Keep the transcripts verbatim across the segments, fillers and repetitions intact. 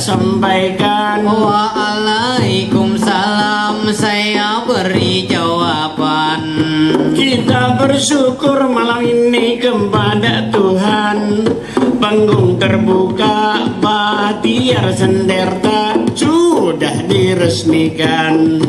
sampaikan. Waalaikumsalam, saya beri jawaban. Kita bersyukur malam ini kepada Tuhan. Panggung terbuka Bahtiar Senderta sudah diresmikan.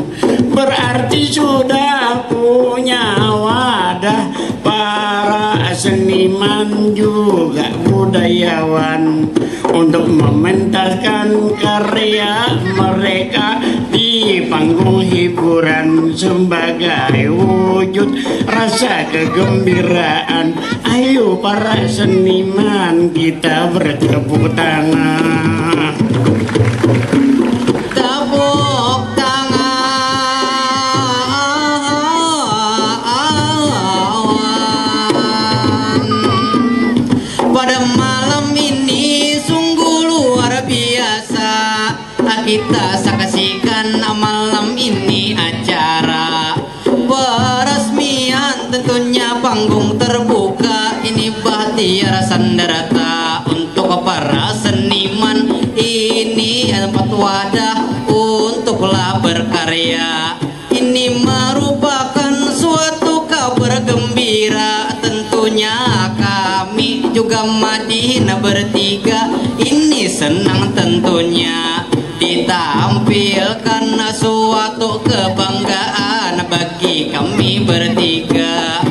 Berarti sudah punya wadah para seniman juga budayawan untuk mementaskan karya mereka di panggung hiburan sebagai wujud rasa kegembiraan. Ayo para seniman kita bertepuk tangan. Tepuk tangan. Pada malam ini sungguh luar biasa. Kita saksikan malam ini acara peresmian, tentunya panggung terbuka. Ini Bahtiar Senderta untuk para seniman. Ini tempat wadah untuklah berkarya. Ini merupakan suatu kabar gembira. Tentunya kami juga madihin bertiga ini senang tentunya ditampilkan suatu kebanggaan bagi kami bertiga.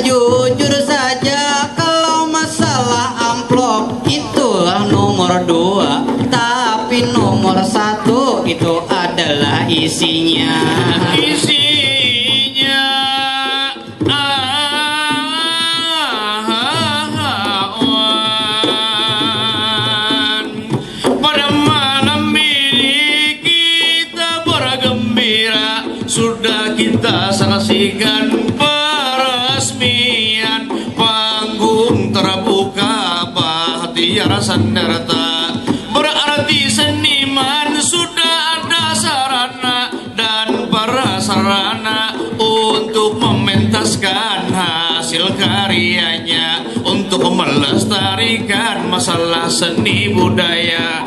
Jujur saja, kalau masalah amplop itulah nomor dua, tapi nomor satu itu adalah isinya. Isinya. Ah, ah, ah, ah. Pada malam ini kita bergembira, sudah kita saksikan peresmian panggung terbuka Bahtiar Senderta. Berarti seniman sudah ada sarana dan prasarana untuk mementaskan hasil karyanya, untuk melestarikan masalah seni budaya.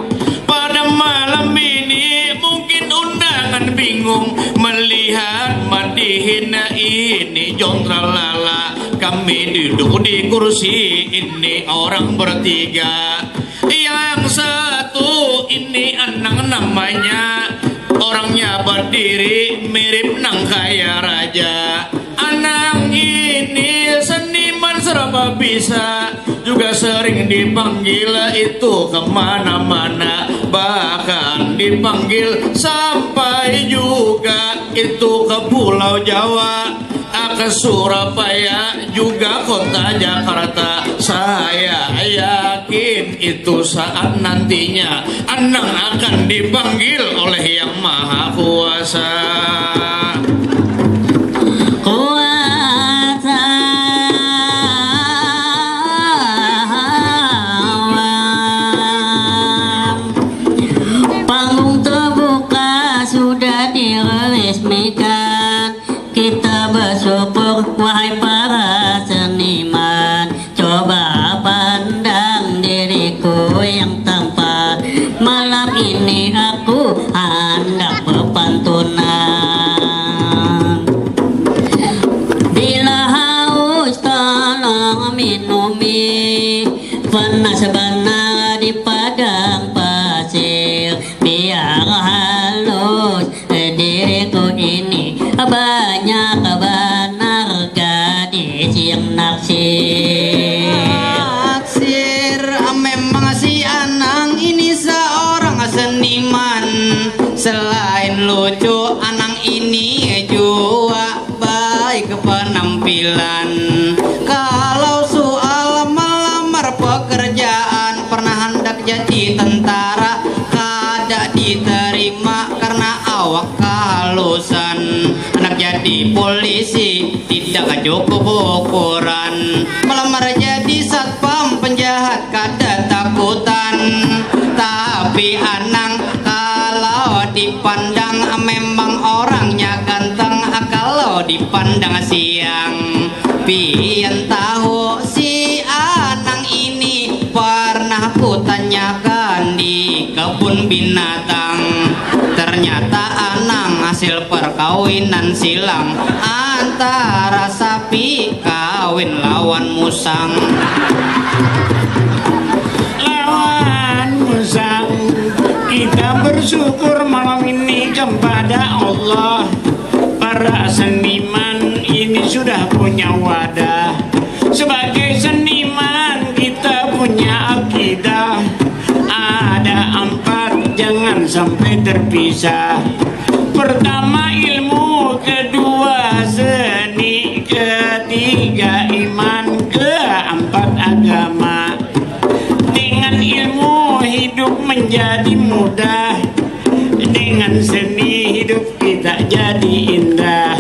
Pada malam ini mungkin undangan bingung melihat madihin ini jontralala. Kami duduk di kursi ini orang bertiga. Yang satu ini Anang namanya, orangnya berdiri mirip nang kaya raja. Anang ini seniman serba bisa, juga sering dipanggil itu kemana-mana, bahkan dipanggil sampai juga itu ke Pulau Jawa, ke Surabaya, juga kota Jakarta. Saya yakin itu saat nantinya Anang akan dipanggil oleh Yang Maha Kuasa. Kuasa. Panggung terbuka sudah diresmikan. Kita bersyukur, wahai para seniman. Coba pandang diriku yang tampan. Malam ini aku hendak berpantunan. Bila haus, tolong minumi. Panas banar di padang pasir. Biar halus diriku ini, banyak banar gadis yang naksir. Naksir, memang si Anang ini seorang seniman. Selain lucu, Anang ini juga baik penampilan. Kalau soal melamar pekerjaan, pernah handak jadi tentara, kada diterima karena awak kahalusan. Handak jadi polisi, tidak cukup ukuran. Melamar jadi satpam, penjahat kada takutan. Tapi Anang kalau dipandang memang orangnya ganteng, kalau dipandang siang. Pian tahu si Anang ini pernah kutanyakan di kebun binatang. Ternyata Anang hasil perkawinan silang antara sapi kawin lawan musang. Lawan musang. Kita bersyukur malam ini kepada Allah. Para seniman ini sudah punya wadah. Sebagai seniman kita punya akidah. Ada empat, jangan sampai terpisah. Pertama ilmu, kedua seni, ketiga iman, keempat agama. Dengan ilmu hidup menjadi mudah. Dengan seni hidup kita jadi indah.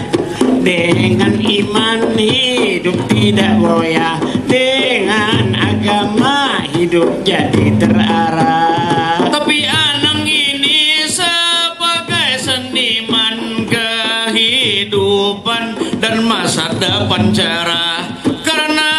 Dengan iman hidup tidak goyah. Dengan agama hidup jadi terarah. Tapi Anang ini sebagai seniman kehidupan dan masa depan cerah. Karena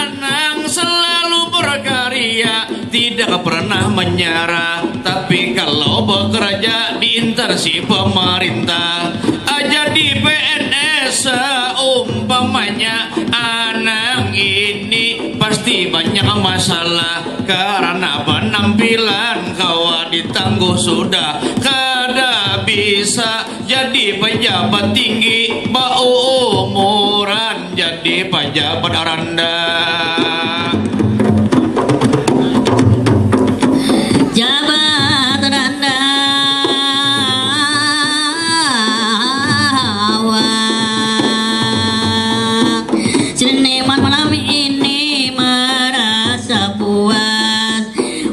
Anang selalu berkarya, tidak pernah menyerah. Tapi kalau bekerja di instansi pemerintah, ah, jadi P N S seumpamanya, Anang ini pasti banyak masalah. Karena penampilan kawa ditangguh sudah, kada bisa jadi pejabat tinggi, baumuran jadi pejabat rendah. Jabat rendah awak. Seniman malam ini merasa puas,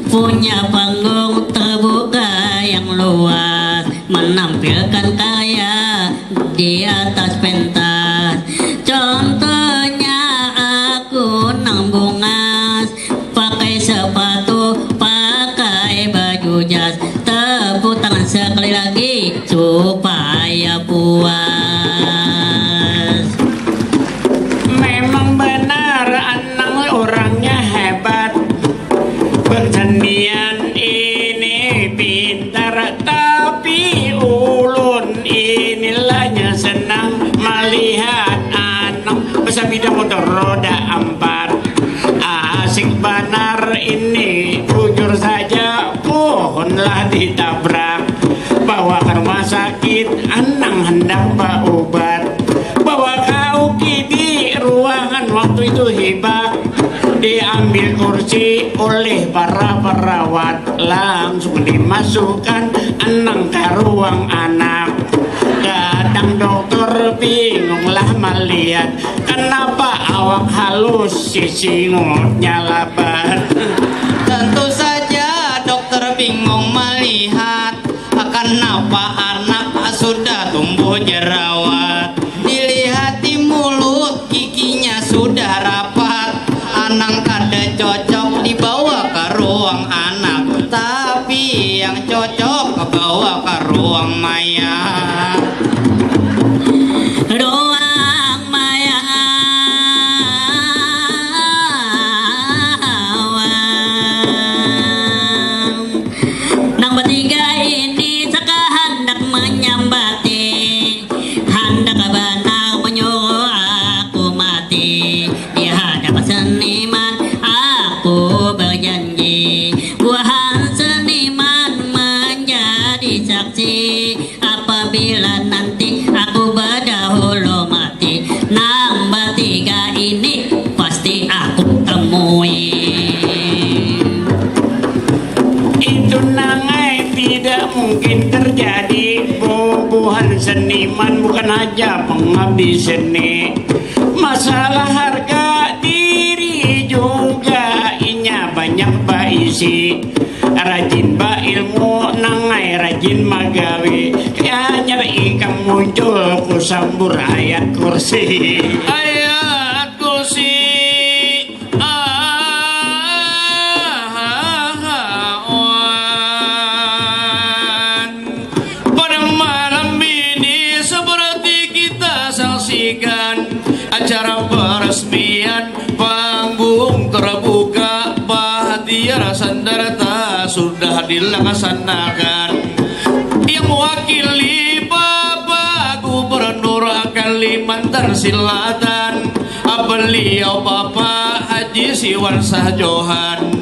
punya panggung terbuka yang luas, menampilkan karya di atas pentas. Contohnya aku nang bungas, pakai sepatu, pakai baju jas. Tepuk tangan sekali lagi supaya puas. Memang benar Anang orangnya hebat. Pertanian ini pintar, tapi ulun ini lahnya senang melihat Anang bersepeda motor roda empat. Asik banar ini, bujur saja pohonlah ditabrak. Bawa ke rumah sakit, Anang hendak berubat. Bawa ke U G D, ruangan waktu itu hibak. Diambil kursi oleh para perawat, langsung dimasukkan Anang ke ruang anak. Datang dokter, bingunglah melihat, kenapa awak halus, sisi ngutnya labat. Tentu saja dokter bingung melihat, kenapa anak sudah tumbuh jerawat. Dilihat di mulut, giginya sudah rapat. Anang kada cocok dibawa ke ruang anak, tapi yang cocok bawa ke ruang mayat. Ruang mayat awak. Nang batiga ini saka handak manyambati, handak banar manyuruh aku mati. Di hadapan seniman aku berjanji, buahan seniman menjadi saksi. Apabila nanti aku badahulu mati, nang batiga ini pasti aku temui. Itu nang ai tidak mungkin terjadi. Bubuhan seniman bukan haja pengabdi seni. Masalah harga diri juga inya banyak baisi. Rajin bailmu nang ai rajin magawi. Hanyar ikam muncul kusambur ayat kursi. Ayat kursi. Ahahawan. Pada malam ini seperti kita saksikan acara peresmian panggung terbuka Bahtiar Sandarta sudah Dilaksanakan yang mewakili Bapak Gubernur Kalimantan Selatan, beliau Bapak Haji Siwan Sajohan.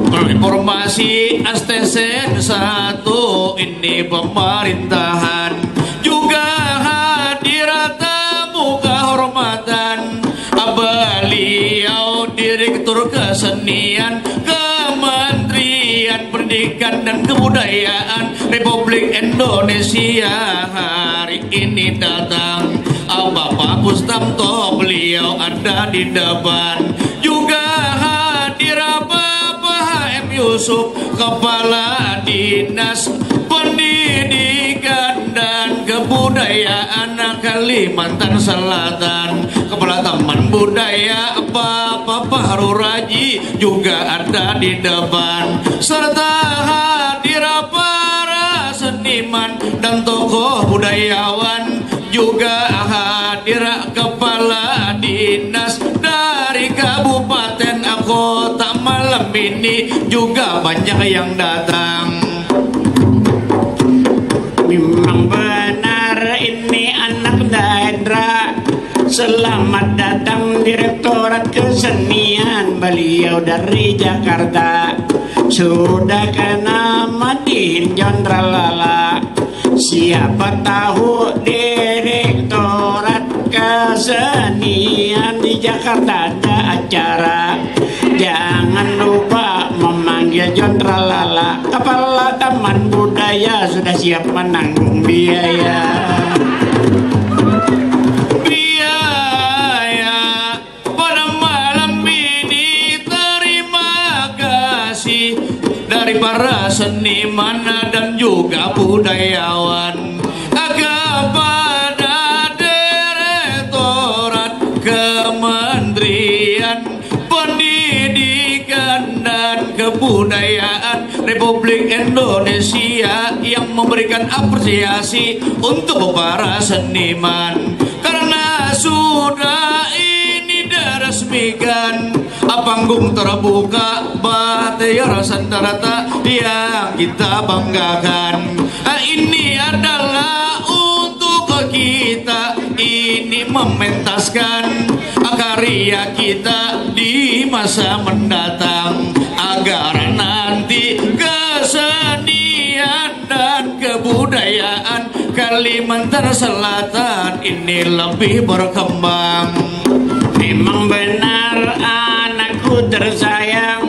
Informasi S T S N satu ini pemerintahan juga hadir tamu kehormatan, beliau Direktur Kesenian Kementerian Pendidikan dan Kebudayaan Republik Indonesia hari ini datang. Bapak Kustamto beliau ada di depan. Juga hadir Bapak H M Yusuf, Kepala Dinas Pendidikan dan Kebudayaan Kalimantan Selatan, Kepala Taman Budaya Bapak Fahru Raji juga ada di depan, serta hadir para seniman dan tokoh budayawan, juga hadir kepala dinas dari kabupaten kota malam ini juga banyak yang datang. Memang benar ini anak daerah. Selamat datang Direktorat Kesenian, beliau dari Jakarta. Sudah kenal madihin John Tralala. Siapa tahu Direktorat Kesenian di Jakarta ada acara. Jangan lupa memanggil John Tralala, Kepala Taman Budaya sudah siap menanggung biaya. Biaya pada malam ini, terima kasih dari para seniman dan juga budayawan kepada Direktorat Kementerian Pendidikan dan Kebudayaan Republik Indonesia yang memberikan apresiasi untuk para seniman karena sudah ini diresmikan, panggung terbuka, batiar sandarata yang kita banggakan. Ini adalah untuk kita ini mementaskan karya kita di masa mendatang, agar nanti kesenian dan kebudayaan Kalimantan Selatan ini lebih berkembang. Memang benar, anakku tersayang,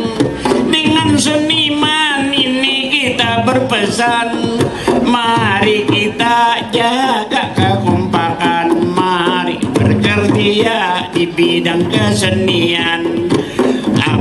dengan seniman ini kita berpesan. Mari kita jaga kekompakan, mari berkerja di bidang kesenian.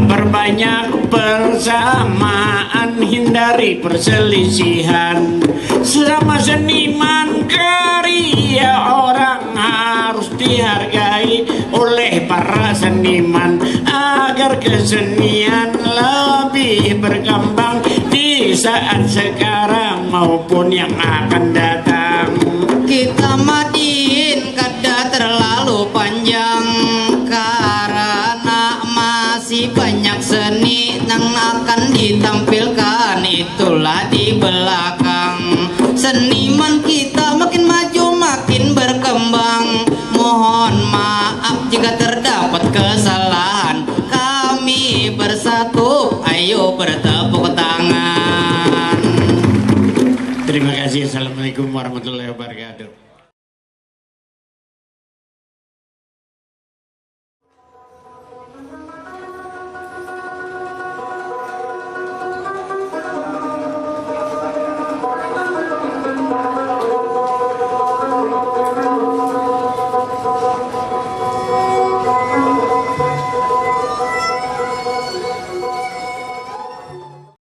Perbanyak persamaan, hindari perselisihan. Sesama seniman, karya orang harus dihargai oleh para seniman, agar kesenian lebih berkembang di saat sekarang maupun yang akan datang. Kita madihin kada terlalu panjang karena masih banyak seni yang akan ditampilkan, itulah di belakang. Seniman kita makin maju makin berkembang. Mohon maaf jika terdapat kesalahan. Kami bersatu, ayo bertepuk tangan. Terima kasih. Assalamualaikum warahmatullahi wabarakatuh.